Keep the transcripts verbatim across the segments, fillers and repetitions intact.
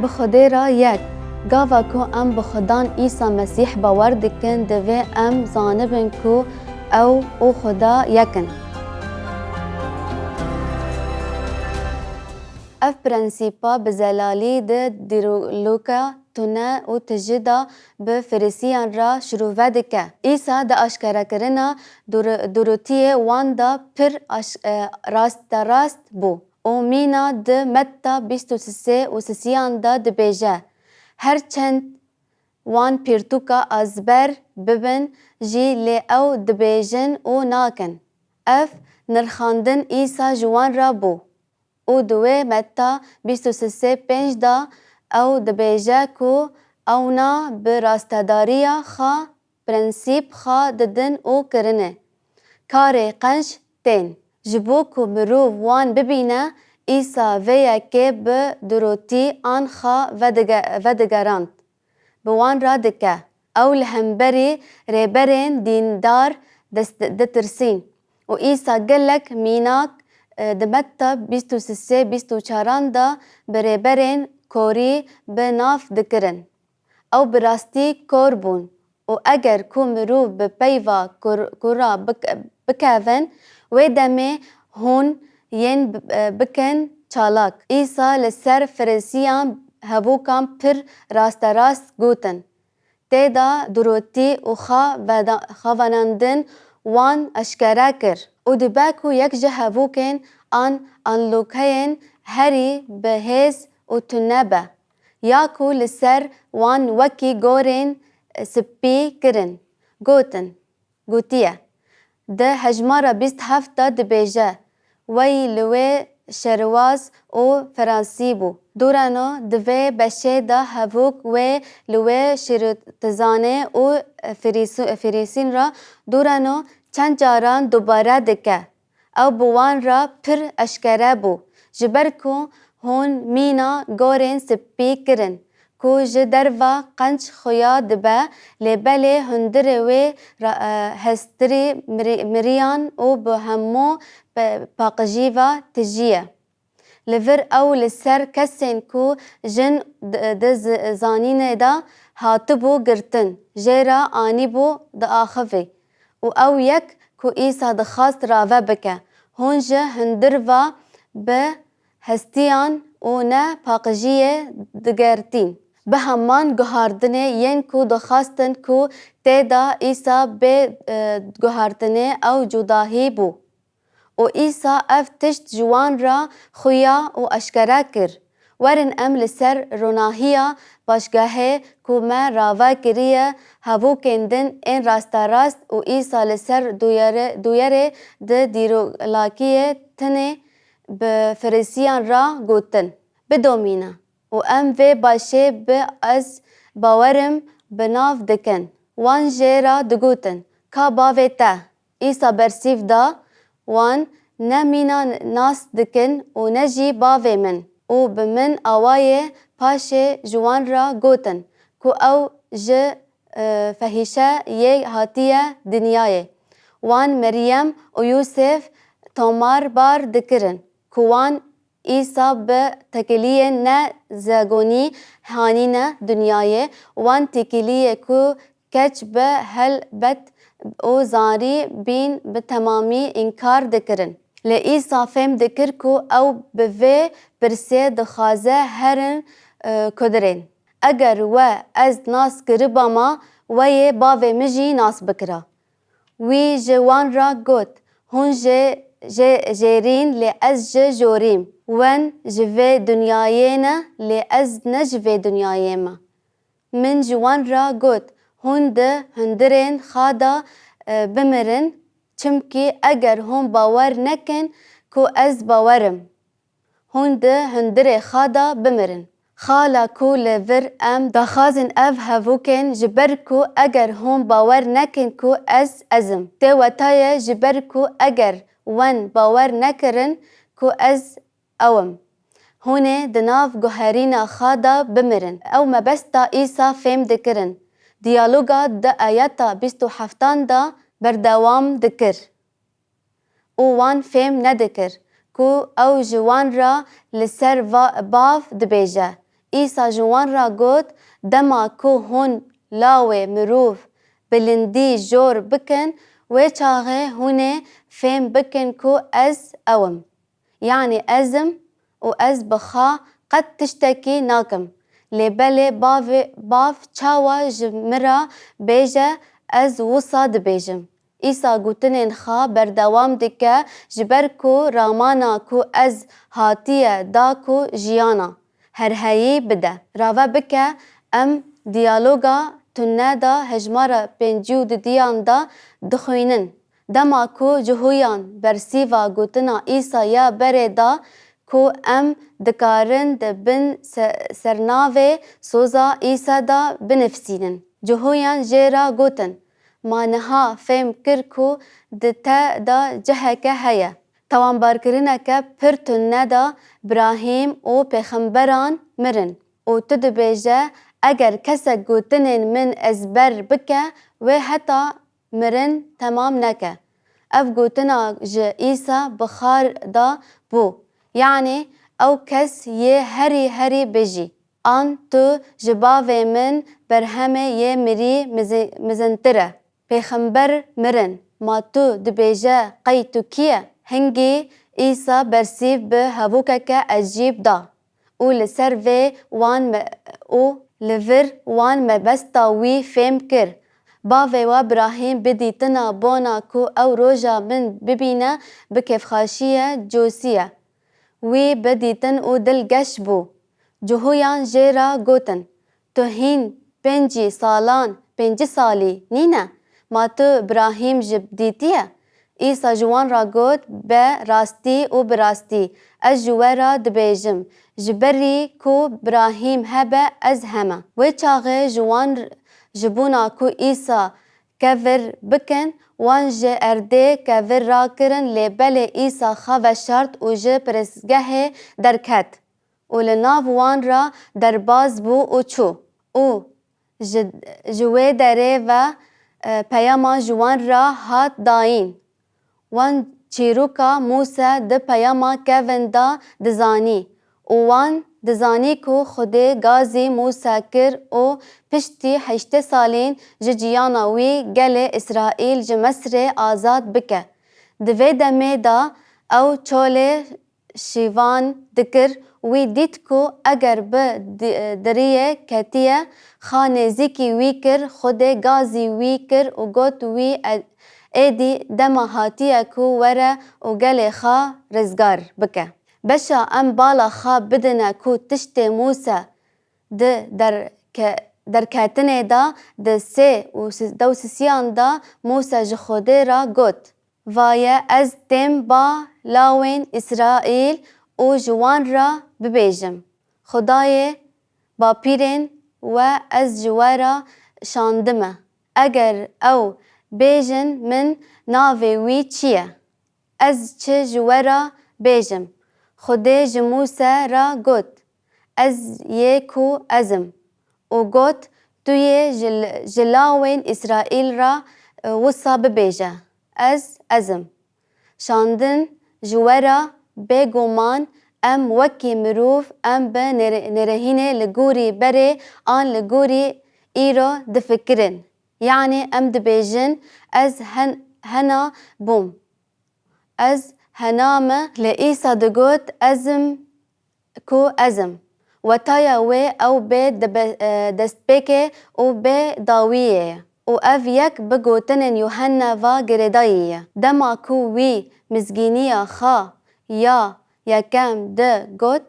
Bi Xwedê re yek. Gava ku em bi Xudan Îsa Mesîh bawer dikin, divê em zanibin ku ew û Xuda yek in. Ev prensîpa bi zelalî di dîrolûka tune û tijî de bi Firîsiyan re şirove dike. Îsa di aşkerekirina dûr-, dûrotiyê wan de pir aş-, e, rasterast bû û mîna di Metta bîst û sisê û sisiyan de dibêje, her çend wan pirtûka ezber bibin jî lê ew dibêjin û nakin. Ev nirxandin Îsa ji wan re bû. Û di wê Metta bîst û sisê pênc de ew dibêje ku ewna bi rastedariya xwe prensîp xwe didin û kirinê karê qenc tên. Ji bo ku mirov wan bibîne, Îsa vê yekê bi durotî an xwe vedige-, vedigerand. Bi wan re dike. Ew li hemberî rêberên dîndar dest-, ditirsîn û Îsa gelek mînak, e, di Metta bîst û sisê bîst û çaran de bi rêberên korî bi nav dikirin. Ew bi rastî kor bûn û eger ku mirov bi peyva kur-, kura bik-, bikevin, wê demê hûn yên bi-, bikin çalak. Îsa li ser Firîsiyan hevûkan pir rasterast gotin. Tê de durotî û xwe veda-, xwe venandin wan eşkere kir. Û dibe ku yek ji hevûkên an anlokeyên herî bi hêz û tune be, ya ku li ser wan wekî gorên spî kirin, gotin, gotiye. Di hejmara bîst heft de dibêje, Wey li wê şerwaz û Fransî bû. Durano di vê beşê de hevûk wê li wê şîrotizanê û Firîsu-, Firîsîn re Durano çend caran dubare dike. Ew bi wan re pir eşkere bû, ji ber ku hûn mîna gorên spî kirin, ku ji derve qenc xuya dibe, lê belê hundirê wê ra-, e, hestirî mirî-, miriyan û bi hemû pe-, paqijî ve tijî ye. Li vir ew li ser kesên ku jin di, di zi-, zanînê de hatibû girtin, jê re anîbû diaxivî. Û ew yek ku Îsa dixwast rave bike, hûn ji hundir ve bi hestiyan û ne paqijiyê digertîn. Bi heman guhardinê yên ku dixwastin ku tê de Îsa bê, e, guhartinê ew cudahî bû. Û Îsa ev tişt ji wan re xuya û eşkere kir. Werin em li ser ronahiya paşgehê ku me rave kiriye, hevûkên din ên rasterast û Îsa li ser duyere-, duyerê di dîrolakiyê tinê bi Firîsiyan re gotin, bidomîne. Û em vê başê bi ez bawerim bi nav dikin. Wan jê re digotin, Ka bavê te? Îsa bersîv da wan, Ne mîna nas dikin û ne jî bavê min û bi min awayê paşê ji wan re gotin ku ew ji, e, fehîşe yê hatiye dinyayê. Wan Meryem û Yûsef tomar bar dikirin ku wan Îsa bi tekiliyên ne zegonî hanîne dinyayê, wan têkiliyê ku keç bi helbet û zarî bîn bi temamî înkar dikirin. Lê Îsa fêm dikir ku ew bi vê pirsê dixwaze herin, e, kudirên. Eger we ez nas kiribama, we yê bavê min jî nas bikira. Wî ji wan re got, Hûn jê, jê, jêrîn, lê ez ji jorîm. Wen ji vê dinyayê ne, lê ez ne ji vê dinyayê me. Min ji wan re got, Hûn di hundirên xwe de, e, bimirin, çimkî eger hûn bawer nekin ku ez bawer im, hûn di hundirê xwe de bimirin. Xala ku li vir em daxwazin ev hevûkên, ji ber ku eger hûn bawer nekin ku ez, ez im. Tê wetaye ji ber ku eger wen bawer nekirin ku ez ew im, hûn ê di nav guherîna xwe de bimirin. Ew mebesta Îsa fêm dikirin. Diyaloga di ayeta bîst û heftan de berdewam dikir. Û wan fêm nedikir ku ew ji wan re li ser va-, bav dibêje, Îsa ji wan re got, Dema ku hûn lawê mirov bilindî jor bikin, wê çaxê hûn ê fêm bikin ku ez ew im. Yanî ez im û ez bi xwe qet tiştekî nakim. Lê belê bavê, bav çawa ji min re bêje, ez wisa dibêjim. Îsa gotinên xwe berdewam dike, ji ber ku ramana ku ez hatiye da ku jiyana herheyî bide. Rave bike, em diyaloga tune de hejmara pêncî û dudiyan de dixwînin. Dema ku cihoyan bersîva gotina Îsa ya berê da ku em dikarin di bin se-, sernavê soza Îsa de binivîsînin. Cihoyan jê re gotin, Ma niha fêm kir ku di te de ciheke heye. Tawanbarkirineke pir tune de Birahîm û pêxemberan mirin. Û tu dibêje, Eger kesek gotinên min ezber bike, wê heta mirin temam neke. Ev gotina ji Îsa bi xwe re da bû. Yanî ew kes yê herî herî bijî. An tu ji bavê min berhemê yê mirî mizi-, mizintir e. Pêxember mirin, ma tu dibêje qey tu kî ye? Hingî Îsa bersîv bi hevokeke ecîb da û li ser vê wan me-, û li vir wan mebesta wî fêm kir. Bavê we Birahîm bi dîtina bona ku ew roja min bibîne, bi kêfxweşiyê cosiye. Wî bi dîtin û dil geş bû. Cihoyan jê re gotin, Tu hîn pêncî salan, pêncî salî nîne? Ma tu Birahîm jî dîtiye? Îsa ji wan re got, Be rastî û bi rastî ez ji we re dibêjim, ji berî ku Birahîm hebe, ez heme. Wê çaxê ji wan r-, ji bona ku Îsa kevir bikin, wan ji erdê kevir rakirin, lê belê Îsa xwe veşart û ji pirsgehê derket û li nav wan re derbas bû û çû. Û ji, ji wê derê ve, e, peyama ji wan re hat dayîn. Wan çîroka Mûse di peyama kevin de dizanî û wan dizanî ku Xwedê gazî Mûse kir û piştî heştê salîn ji ciyana wî gelê Îsraîl ji Misrê azad bike. Di vê demê de ew çolê şîvan dikir, wî dît ku eger bi di-, diriyê ketiye, xa nêzîkî wî kir, Xwedê gazî wî kir û got wî, e-, êdî dema hatiye ku were û gelê xwe rizgar bike. Beşa em bala xwe bidine ku tiştê Mûse di derke-, derketinê de di sê û si-, dew sisiyan de Mûse ji Xwedê re got, Vaye ez têm ba lawên Îsraîl û ji wan re bibêjim, Xwedayê bapîrên we ez ji we re şandime. Eger ew bêjin min navê wî çi ye? Ez çi ji we re bêjim? Xwedê ji Mûse re got, Ez yê ku ez im. Û got, Tu yê ji, ji lawên Îsraîl re, e, wisa bibêje, Ez, ez im. Şandin ji we re, bêguman em wekî mirov em bi nêre-, nêrehînê li gorî berê an li gorî îro difikirin. Yanî em dibêjin, Ez hen-, hena bûm. Ez hena me. Lê Îsa digot, Ez im ku ez im. Wetaya wê ew bê debe-, e, destpêkê û bê dawiyê ye. Û ev yek bi gotinên Yuhanna ve girêdayî ye. Dema ku wî mizgîniya xwe ya yekem digot,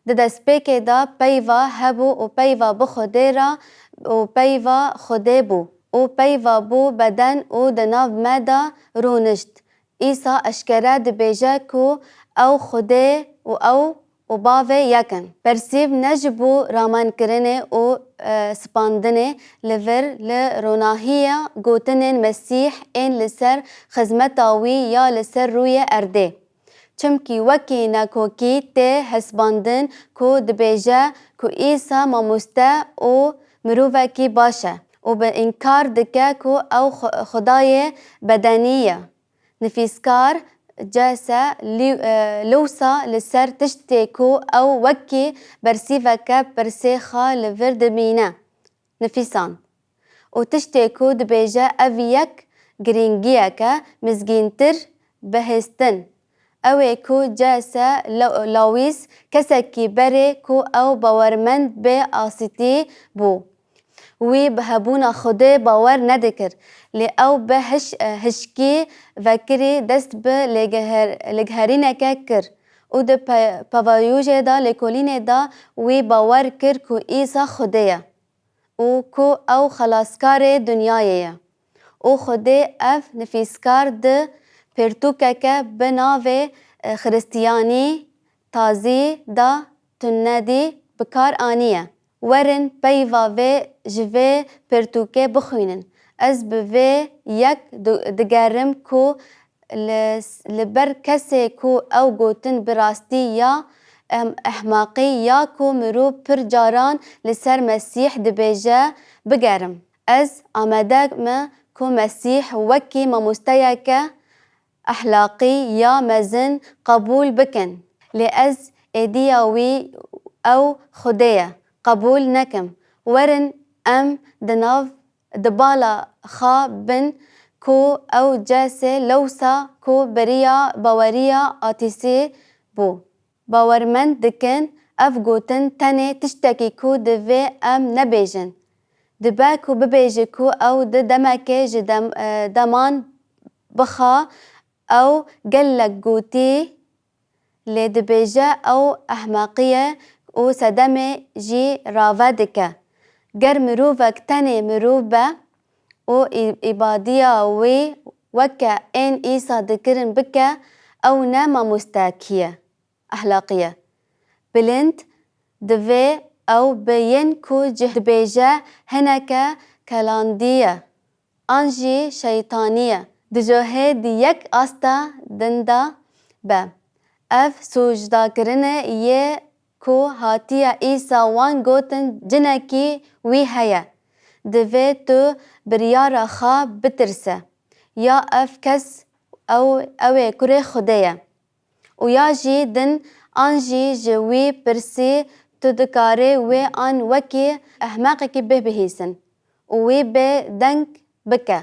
Di destpêkê de peyva hebû û peyva bi Xwedê re û peyva Xwedê bû û peyva bû beden û di nav me de rûnişt. Îsa eşkere dibêje ku ew Xwedê û ew û Bavê yek in. Bersîv ne ji bo ramankirinê û, e, spandinê li vir li ronahiya gotinên Mesîh ên li ser xizmeta wî ya li ser rûyê erdê. Çimkî wekî nakokî tê hesibandin ku dibêje ku Îsa mamoste û mirovekî baş e û bi înkar dike ku ew xwe-, xwedayê bedenî ye. Nivîskar C S lî-, e, lewsa li ser tiştê ku ew wekî bersîveke pirsê xwe li vir dimîne, nifîsand. Û tiştê ku dibêje ev yek girîngiyeke mizgîntir bihêstin. Ew ê ku C S le-, Lewis kesekî berê ku ew bawermend bê asîtî bû. Wî bi hebûna Xwedê bawer nedikir, lê ew bi hiş-, hişkî vekirî dest bi lêgeher-, lêgerîneke kir û di pe-, pevayûjê de, lêkolînê de wî bawer kir ku Îsa Xwedê ye û ku ew xelaskarê dinyayê ye. Û Xwedê ev nifîskar di pirtûkeke bi navê, e, Xiristiyanî Tazî de tunedî bi kar aniye. Werin peyva vê ji vê pirtûkê bixwînin. Ez bi vê yek di-, digerim ku li, li ber kesê ku ew gotin bi rastî ya em-, ehmaqî ya ku mirov pir caran li ser Mesîh dibêje bigerim. Ez amade me ku Mesîh wekî mamosteyeke ehlaqî ya mezin qebûl bikin, lê ez êdiya wî ew Xwedê ye qebûl nekim. Werin em di nav di bala xwe bin ku ew C S lewsa ku beriya baweriya atîsî bû. Bawermend dikin, ev gotin tenê tiştekî ku divê em nebêjin. Dibe ku bibêje ku ew di demekê ji dem-, e, deman bixa, ew gelek gotî, lê dibêje ew ehmeqî ye û sedemê jî rave dike. Ger mirovek tenê mirov be û î-, îbadiya wî weke ên Îsa dikirin bike, ew ne mamostekî ye. Ehlaqî ye. Bilind, divê ew bi yên ku cih dibêje hineke kelandî ye, an jî şeytanî ye. Di cihê di yek asta din de be. Ev sûcdakirinê yê ku hatiye Îsa wan gotin cinekî wî heye. Divê tu biryara xwe bitirse. Ya ev kes ew, ew ê kurê Xwedê ye. Û ya jî din an jî ji wî pirsî tu dikarê wê an wekî ehmeqekî bibihîsin û wî bê deng bike.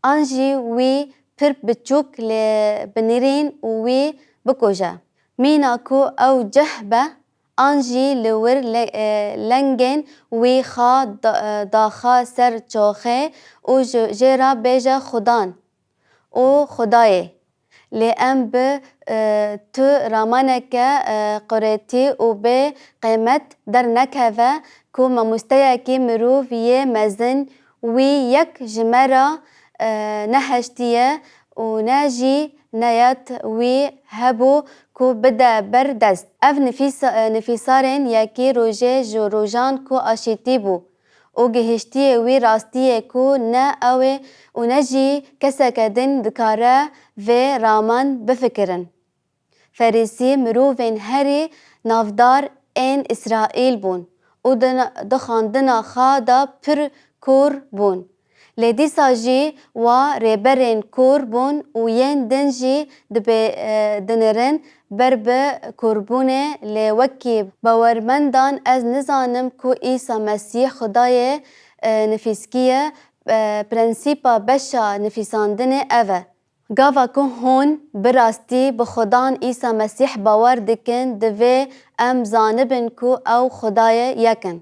An jî wî pir biçûk lê binirîn û wî bikuje. Mîna ku ew cih be, an jî li wir le-, e, lengên wî xa da-, e, daxa ser çoxê û ji, jê re bêje Xudan û Xwedayê. Lê em bi, e, tu ramaneke, e, quretî û bê qêmet dernekeve ku mamosteyekî mirov yê mezin wî yek ji me re, e, neheştiye û ne jî niyet wî hebû ku bide ber dest. Ev nifîsa-, e, nifîsarên yekî rojê ji rojan ku aşîtî bû û gihiştiye wî rastiyê ku ne ew ê û ne jî keseke din dikare vê raman bifikirin. Ferîsî mirovên herî navdar ên Îsraîl bûn û di, di xwendina xwe de pir kor bûn. Lê dîsa jî wa rêberên kor bûn û yên din jî dibê-, e, dinirin ber bi korbûnê, lê wekî bawermendan ez nizanim ku Îsa Mesîh Xwedayê, e, nifîskî ye, e, prensîpa beşa nifîsandinê ev e. Gava ku hûn bi rastî bi Xudan Îsa Mesîh bawer dikin, divê em zanibin ku ew Xwedayê yek in.